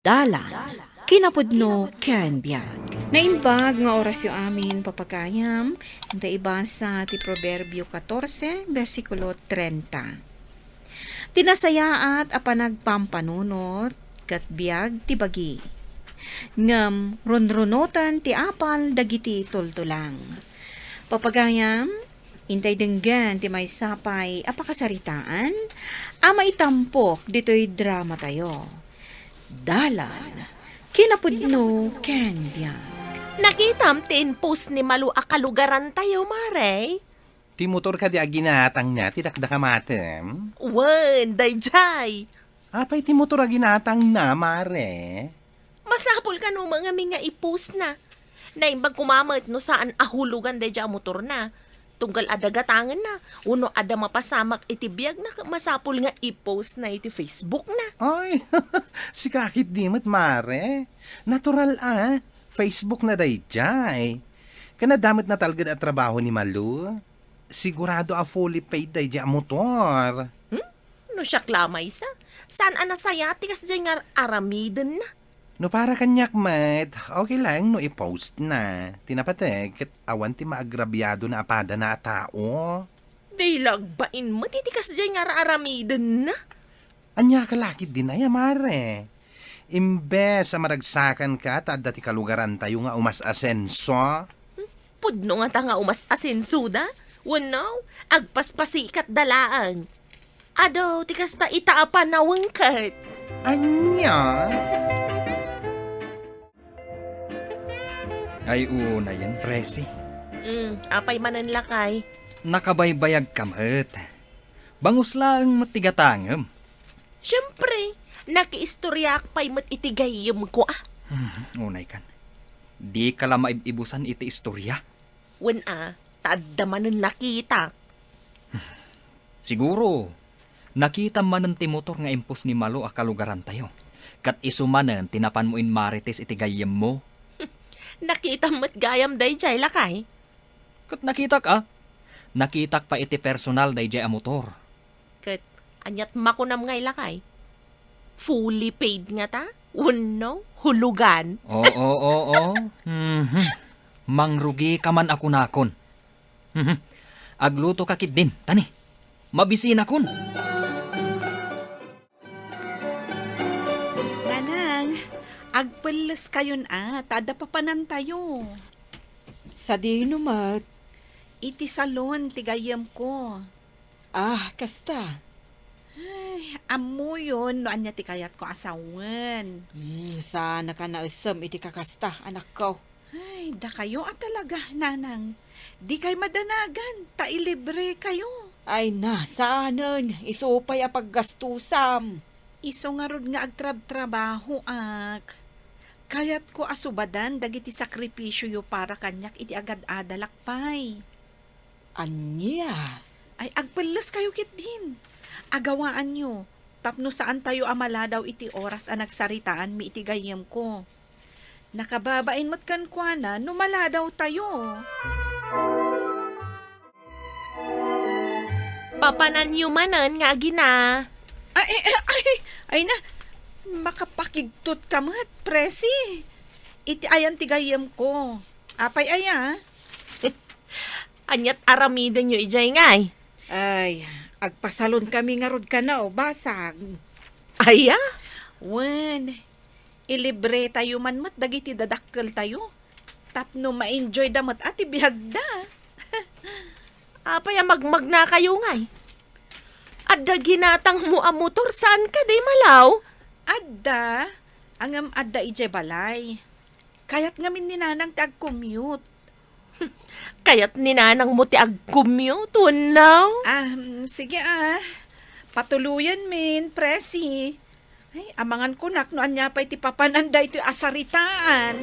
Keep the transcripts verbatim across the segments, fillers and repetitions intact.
Dalan, kinapudno ken biag. Naimbag nga orasyo amin, papagayam, ta ibasa ti Proverbio katorse, bersikulo trenta. Ti nasayaat a panagpampanunot ket biag ti bagi, ngem runrunoten ti apal dagiti tultulang. Papagayam, intay denggen ti maysa pay a pakasaritaan a maitampok ditoy dramatayo. Dalan, kinapudno ken biag. Nakitam ti in-post ni Malu a kalugarantayo, Mare? Ti motor kadi a ginatangna ti dakdakamatem? Wen, daydiay. Apay ti motor a ginatangna, Mare? Masapul kano met ngamin nga i-post na. Naimbag koma met no saan a hulugan daydiay a motor na. Tunggal adda gatangen na, wenno adda mapasamak iti biag na, masapul nga i-post na iti Facebook na. Ay, sika ketdi met, Mare. Natural a, Facebook na daydiay. Ken adda met natalged a trabaho ni Malu. Sigurado a fully paid daydiay a motor. Hmm? No siak la maysa, saan a nasayaat ti kasdiay nga ar-aramiden na? No para kaniak met, okay lang no i-post na. Ti napateg ket awan ti maagrabiado na a padana a tao. Di lagbain met iti kasdiay nga ar-aramiden na. Ania ka lakit din aya, Mare? Imbes a maragsakan ka ta adda ti kalugarantayo nga umas-asenso? Pudno ngata nga umas-asensoda? Wenno, agpaspasikatda laeng. Adu ti kasta ita a panawengket. Ania? Ay, unayen, Presi. Mm, apay manen, lakay? Nakabaybayag ka met. Bangus laeng met ti gatangem. Siempre, nakiistoriaak pay met iti gayyemko, a. Hmm, unay kan. Di ka la maib-ibusan iti istoria. Wen a, ta adda manen nakitak. Siguro, nakitam manen ti motor nga impos ni Malo a kalugarantayo. Ket isu manen ti napanmo inmarites iti gayyemmo. Nakitam met gayam daydiay, lakay. Ket nakitak a. Nakitak pay iti personal daydiay a motor. Ket aniat makunam ngay, lakay? Fully paid ngata? Wenno hulugan? Oo, oo. Mhm. Mangrugi ka man a kunakon. Mhm. Agluto ka ketdin, tani. Mabisinakon. Nanang, agpelles kayon a, ta adda papanantayo. Sadino met? Iti salon ti gayyemko. Ah, kasta. Ay, ammoyon no ania ti kayatko a sawen. Hmm, saan a ka naessem iti kakasta, anakko. Ay, dakayo a talaga, Nanang. Dikay madanagan, ta ilibre kayo. Ay na, saanen. Isu pay a paggastusam. Isu ngarud nga agtrabtrabahoak. Kayatko a subadan dagiti sakripisioyo para kaniak iti agad-adalak pay. Ania? Ay, agpelles kayo ketdin. Agawaanyo, tapno saantayo a maladaw iti oras a nagsaritaanmi iti gayyemko. Nakababain met kenkuana no maladawtayo. Papananyo manen nga agina. Ay, ay, ay, ay na, makapakigtot ka met, Presi. Iti ayan ti gayyemko. Apay aya? Aniat aramidenyo idiay ngay? Ay, agpasalon kami ngarud kano, basang. Aya? Wen, ilibretayo man met dagiti dadakkeltayo. Tapno ma-enjoy da met a ti biagda. Apay a magmagnakayo ngay? Adda ginatangmo a motor, saan kadi, Malaw? Adda. Ngem adda idiay balay. Kayat ngamin ni Nanang ti agcommute. Kayat ni Nanang mo ti agcommute, wenno? Ah, mm, sige, ah. Patuloyen min, Presi. Ay, amangan kunak no ania pay ti papanan daytoy a saritaan.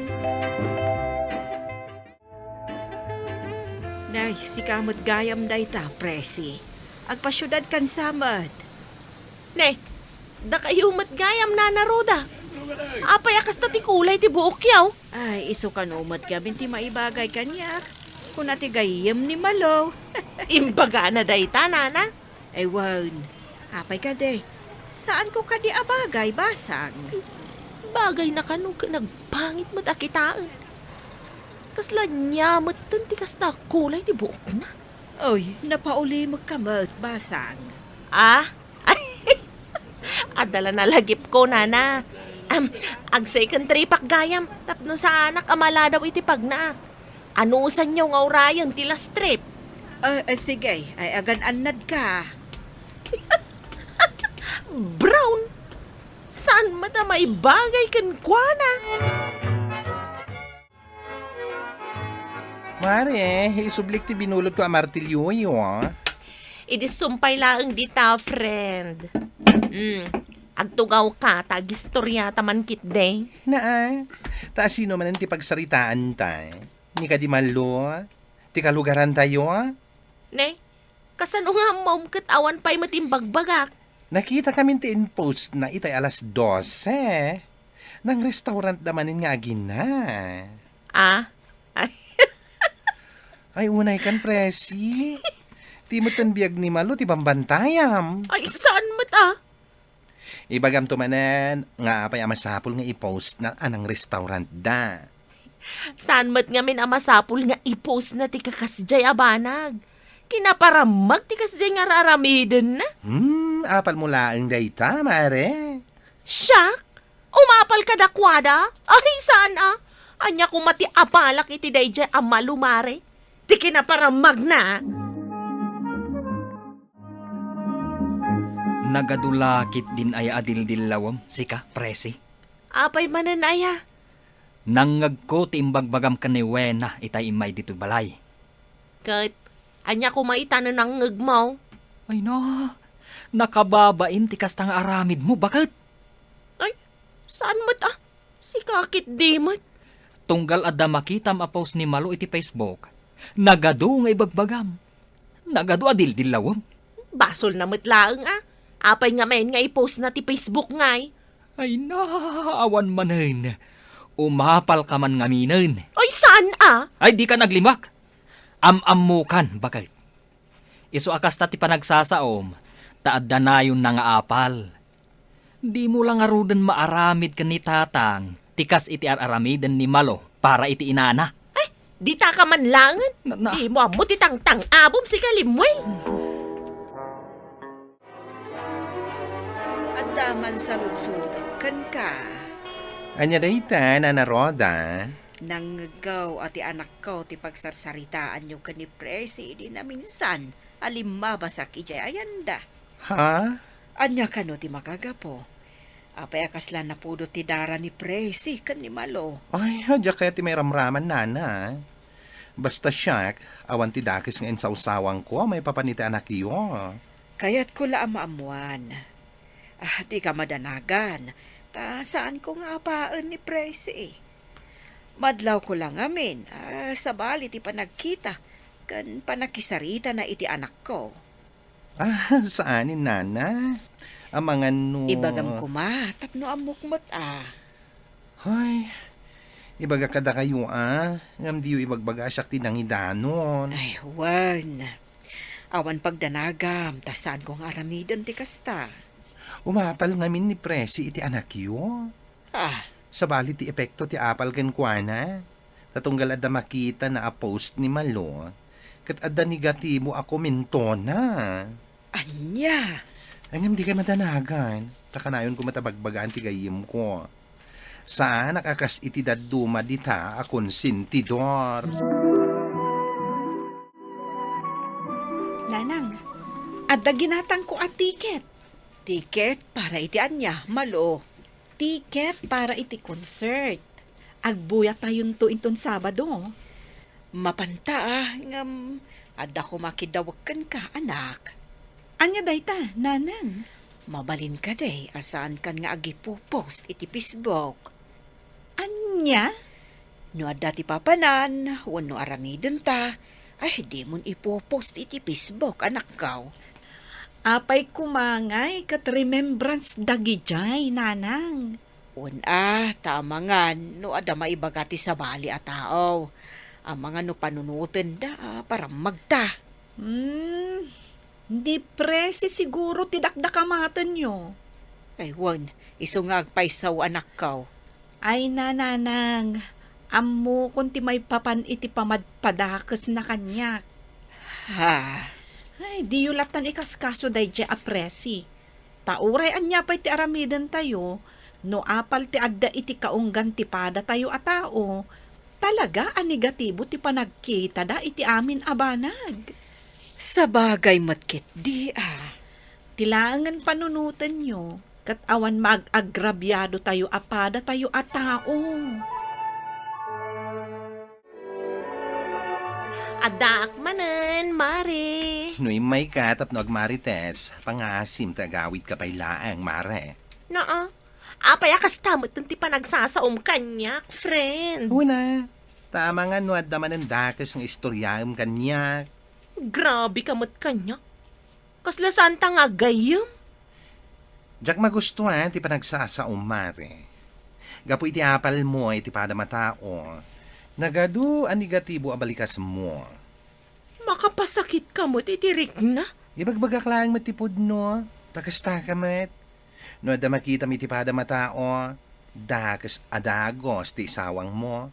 Nay, sika met gayam dayta, Presi. Agpasiudad kan sa met. Ne, dakayo met gayam, Nana Roda. Apay a kasta ti kulay ti buokyo? Ay, isu kano met gamin ti maibagay kaniak. Kuna ti gayyem ni Malo. Imbagana dayta, Nana. Ay, wen. Apay kadi? Saanko kadi a bagay, basang? Bagayna kano ket nagpangit met a kitaen. Kasla ania metten ti kasta a kulay ti buokna? Oy, napaulimekka met, basang. Ah? Adda la nalagipko, nana. Am, ag-second trip-ak gayam tapno saanak a maladaw iti pagnaak. Anusanyo nga urayen ti last trip? Ah, ah, sige. Ay, agan-annadka. Brown! Saan met a maibagay kenkuana? Mare, isublik ti binulotko a martilyoyo, ah. Idi sumpay laeng dita, friend. Mm, agtugawka, ta agistoryata man ketdi. Naa, ta asino manen ti pagsaritaanta? Ni kadi Malo? Ti kalugarantayo? Ne, kasano nga ammom ket awan pay met imbagbagak? Nakitakamin ti in-postna itay alas dose. Nang-restaurantda manen nga agina. Ah? Ay. Ay, unaykan, Presi. Di metten biag ni Malo ti bambantayam. Ay, saan met, ah? Ibagamto manen nga apay a masapul nga i-postna a nang-restaurantda. Saan met ngamin a masapul nga i-postna ti kakasdiay a banag? Kinaparamag ti kasdiay nga ar-aramidenna. Hmm, apalmo laeng dayta, mare. Siak? Umapal kadakuada? Ay, saan a? Ania koma ti apalak iti daydiay a Malo, mare? Ti kinaparamagna? Nagadu la ketdin aya a dildillawem, sika, Presi? Apay manen aya? Nangngegko ti imbagbagam ken ni Wena itay immay ditoy balay. Ket ania koma ita no nangngegmo? Ay na, nakababain ti kasta nga aramidmo, baket. Ay, saan met a? Sika ketdi met. Tunggal adda makitam a post ni Malo iti Facebook, nagadu nga ibagbagam. Nagadu a dildillawem. Basolna met laeng a. Apay ngamin nga i-postna ti Facebook ngay? Ay na, awan manen. Umapalka man ngaminen. Ay, saan a? Ay, dika naglimak. Am-ammokan, baket. Isu a kasta ti panagsasaom, ta adda nayonna nga apal. Dimo la ngaruden maaramid ken ni Tatang ti kas iti ar-aramiden ni Malo para iti inana. Ay, ditaka man laengen. Na, na. Dimo ammo ti tangtang-abom, sika Lemuel. Adda man saludsodek kenka. Ania dayta, Nana Roda? Nangngegko a ti anakko ti pagsarsaritaanyo ken ni Presi idi naminsan a limmabasak idiay ayanda. Ha? Ania kano ti makagapu? Apay a kasla napudot ti dara ni Presi ken ni Malo? Ay, diak kayat ti mairamraman, Nana. Basta siak, awan ti dakes nga insawsawangko maipapan iti anakyo. Kayatko la a maammuan. Ah, dika madanagan, ta saanko nga apaen ni Presi. Madlawko la ngamin, ah, sabali ti panagkita ken pannakisaritana iti anakko. Ah, saanen, Nana. Amangan no... Ibagam koma, tapno ammok met a. Hay, ibagak kadakayo a, ngem diyo ibagbaga a siak ti nangidanon. Ay, wen. Awan pagdanagam, ta saanko nga aramiden ti kasta. Umapal ngamin ni Presi iti anakyo. Ah. Sabali ti epekto ti apal kenkuana. Ta tunggal adda makitana a post ni Malo, ket adda negatibo a komentona. Ania? Ay, ngem dikay madanagan, ta kanayonko met a bagbagaan ti gayyemko. Saanak a kas iti dadduma dita a konsentidor. Nanang, adda ginatangko a tiket. Tiket para iti ania, Malo? Tiket para iti concert. Agbuyatayonto inton Sabado. Mapanta a, ngem adda koma kidawek kenka, anak. Ania dayta, Nanang? Mabalin kadi a saankan nga agipopost iti Facebook? Ania? No adda ti papanan wenno aramidenta, ay, dimon ipopost iti Facebook, anakko. Apay koma ngay ket remembrance dagidiay, Nanang. Wen a, ta amangan no adda maibaga ti sabali a tao. Amangan no panunotenda a parammagta. Hmm, ni Presi siguro ti dakdakamatenyo. Ay, wen, isu nga agpayso, anakko. Ay, nanang, ammokon ti maipapan iti pamadpadakesna kaniak. Ha? Ay, diyo lattan ikaskaso daydiay a presi. Ta uray ania pay ti aramidentayo, no apal ti adda iti kaunggan ti padatayo a tao, talaga a negatibo ti panagkitada iti amin a banag. Sabagay met ketdi a. Ti laengen panunotenyo, ket awan maag-agrabiadotayo a padatayo a tao. Addaak manen, Mare. No immayka tapno agmarites, pangasim ta agawidka pay laeng, Mare. Naa, apay a kasta met ti panagsasaom kaniak, friend? Una, ta amangan no adda manen dakes nga istoriaem kaniak. Grabe ka met kaniak. Kasla saanta nga aggayyem? Diak magustuhan ti panagsasaom, Mare. Gapu iti apalmo iti padam a tao, nagadu a negatibo a balikasmo. Makapasakit ka met iti rikna? Ibagbagak laeng met ti pudno, ta kasta ka met. No adda makitam iti padam a tao, dakes a dagos ti isawangmo.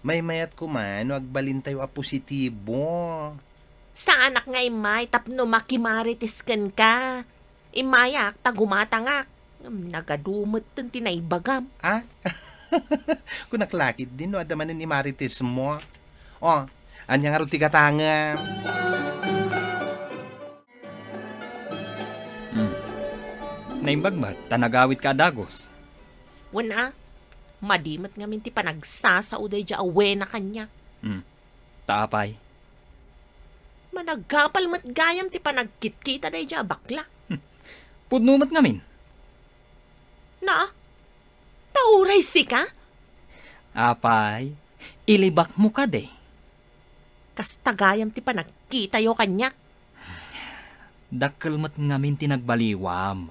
Maymayat koma no agbalintayo a positibo. Saanak nga immay tapno makimarites kenka. Immayak ta gumatangak. Ngem nagadu metten ti naibagam. Ah? Kunak lakit din no adda manen imarites mo. Oh, ania ngarud ti gatangem? Hmm. Naimbag met ta nagawidka a dagus. Wen a, madi met ngamin ti panagsasao daydiay a wena kaniak. Hmm. Ta apay? Managapal met gayam ti panagkitkita daydiay a bakla. Hmm. Pudno met ngamin. Na, ta uray sika? Apay, ilibakmo kadi? Kasta gayam ti panagkitayo kaniak. Dakkel met ngamin ti nagbaliwam.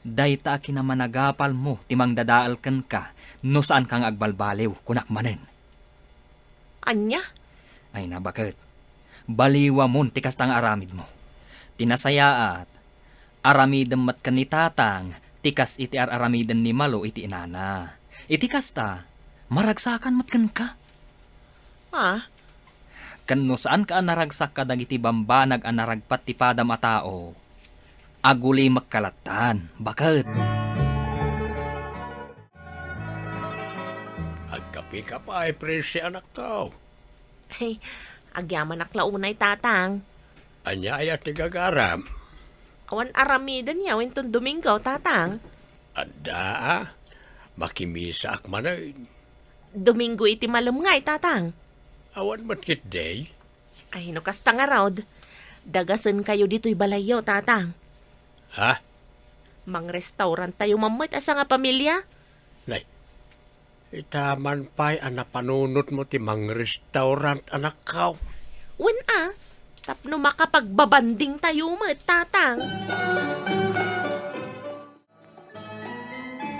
Dayta a kinamanagapalmo ti mangdadael kenka no saanka nga agbalbaliw, kunak manen. Ania? Ay, nabaket. Baliwamon ti kasta nga aramidmo. Ti nasayaat, aramidem met ken ni Tatang ti kas iti ar-aramiden ni Malo iti inana. Iti kasta, maragsakan met kenka. Ah? Ken no saanka a naragsak kadagiti bambanag a naragpat ti padam a tao, agulimekka lattan, baket. Agkapeka pay, Presi, anakko. Ay, agyamanak la unay, Tatang. Ania aya ti gagaram? Awan aramiden yaw inton Domingo, Tatang. Adda, a. Makimisaak manen. Domingo iti malem ngay, Tatang. Awan met ketdi. Ay, no kasta ngarud, dagasenkayo ditoy balayyo, Tatang. Ha? Mangrestauranttayo man met a sangapamilia. Nay, ita man pay a napanunotmo ti mangrestaurant, anakko. Wen a, tapno makapagbabandingtayo met, Tatang.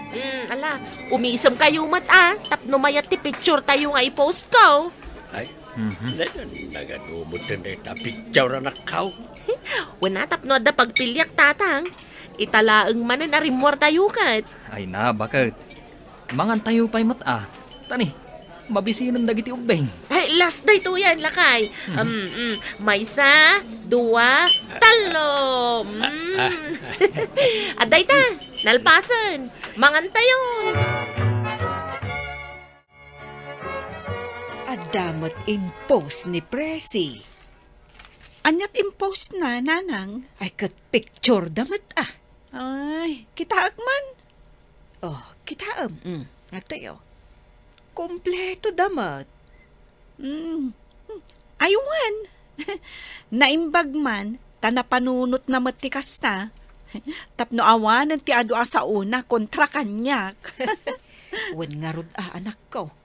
Mm, ala, umisemkayo met a, tapno mayat ti picturetayo nga i-postko. Ay, Mhm. na-, nagadu metten dayta picture, anakko. Wen a, tapno adda pagpiliak, Tatang. Ita laeng manen a rimmuartayo ket. Ay na, baket. Mangantayo pay met a. Tani, mabisinen dagiti ubbing. Ay, last daytoyen, lakay. Mhm. Um, mm, maysa, dua, tallo. Mm. Adda ita, nalpasen. Mangantayon. Adda met in-post ni Presi. Aniat in-post na, nanang? Ay, ket picture da met a. Ay, kitaek man. Oh, kitaem. Mm, adtoy, oh. Kompleto da met. Mm. Ay, wen. Naimbag man, ta napanunotna met ti kasta. Tapno awanen ti adu a saona kontra kaniak. Wen ngarud a, anakko.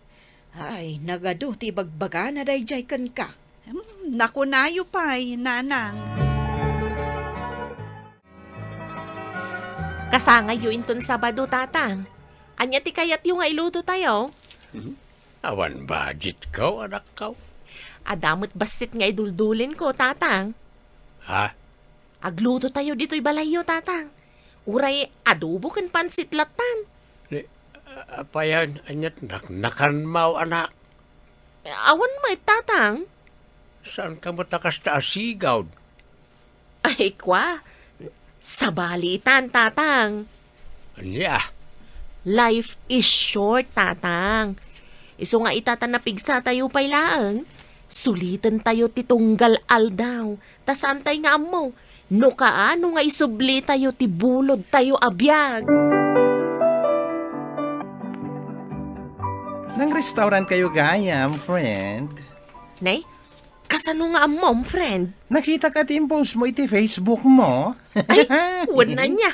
Ay, nagadu ti ibagbagana daydiay kenka. Hmm, nakunayo pay, nanang. Kasangayyo inton Sabado, Tatang. Ania ti kayatyo nga ilutotayo? Mhm. Awan budgetko, anakko. Adda met bassit nga iduldulinko, Tatang. Ha? Aglutotayo ditoy balayyo, Tatang. Uray adobo ken pansit lattan. Ni, Apayan, aniat naknakanmaw, anak? Awan met, Tatang. Saan ka met a kasta a sigawd? Ay, kwa. Sabali itan, Tatang. Ania? Life is short, Tatang. Isu nga ita ta napigsatayo pay laeng, sulitentayo ti tunggal aldaw, ta saantay nga ammo no kaano nga isublitayo ti bulodtayo a biag. Nang-restaurant kayo gayam, friend? Nay, kasano nga ammom, friend? Nakitak a ti impostmo iti Facebook mo. Ay, wen ania.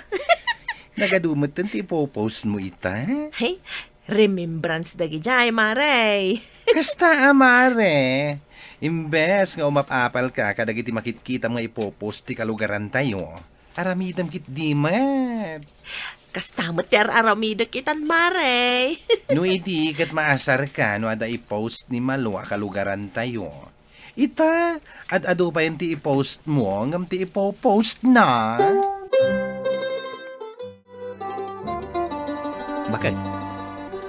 Nagadu metten ti ipo-post mo ita. Ay, remembrance dagijay, mare. Kasta a, mare. Imbes nga umap-apal ka kadagiti makitkitam nga ipo-post ti kalugarantayo, aramidem ketdi met. Kasta met ti ar-aramidek itan, mare. No idi ket maasar ka no adda i-post ni Malo a kalugarantayo. Ita, ad-adu payen ti i-post mo ngem ti ipo-post na. Bakit?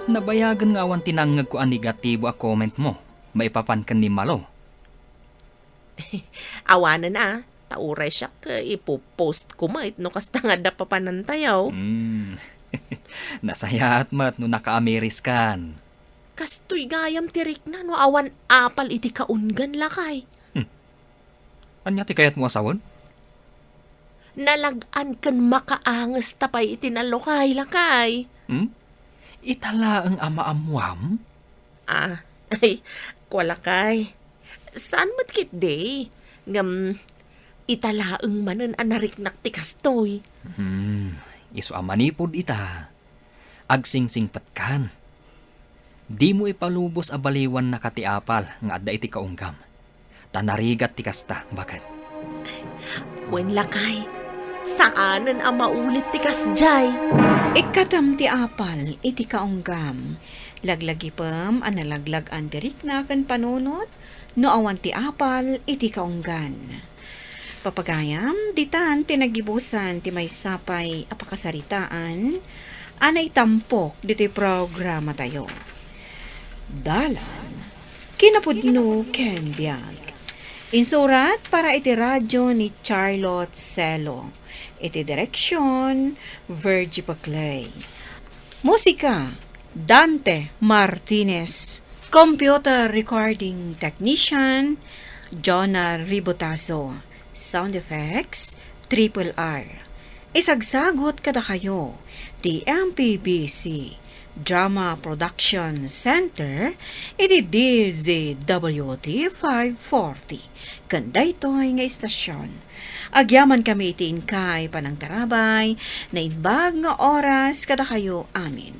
Nabayagen nga awan ti nangngegko a negatibo a comment mo maipapan ken ni Malo. Awanen a, ta uray siak, eh, ipo-post ko met no kasta nga adda papanantayo. Hmm. Nasayaat met no nakaamiris kan. Kastoy gayam ti rikna no awan apal iti kaunggan, lakay. Hmm. Ania ti kayatmo a sawen? Nalag-an ken makaanges ta pay iti nalukay, lakay. Hmm? Ita laeng a maammuam? Ah, ay, kua, lakay. Saan met ketdi? Ngem, ita laeng manen a nariknak ti kastoy. Hmm, isu a manipud ita, agsingsingsatkan. Dimo ipalubos a baliwannaka ti apal nga adda iti kaunggam. Ta narigat ti kasta, baket. Wen, lakay, saanen a maulit ti kasdiay. Ikkatem ti apal iti kaunggam. Laglagipem a nalaglag-an ti rikna ken panunot no awan ti apal iti kaunggan. Papagayam, ditan ti nagibusan ti maysa pay a pakasaritaan a naitampok ditoy programatayo. Dalan, kinapudno ken biag. Insurat para iti radio ni Charlotte Celo. Iti direksyon, Virgie Paclay. Musika, Dante Martinez. Computer recording technician, Jonah Ributaso. Sound effects, Triple R. Isagsagut kadakayo ti M P B C Drama Production Center iti D Z W T five forty. Ken daytoy nga istasyon, agyamankami iti inkay panangtarabay, naimbag nga oras kadakayo amin.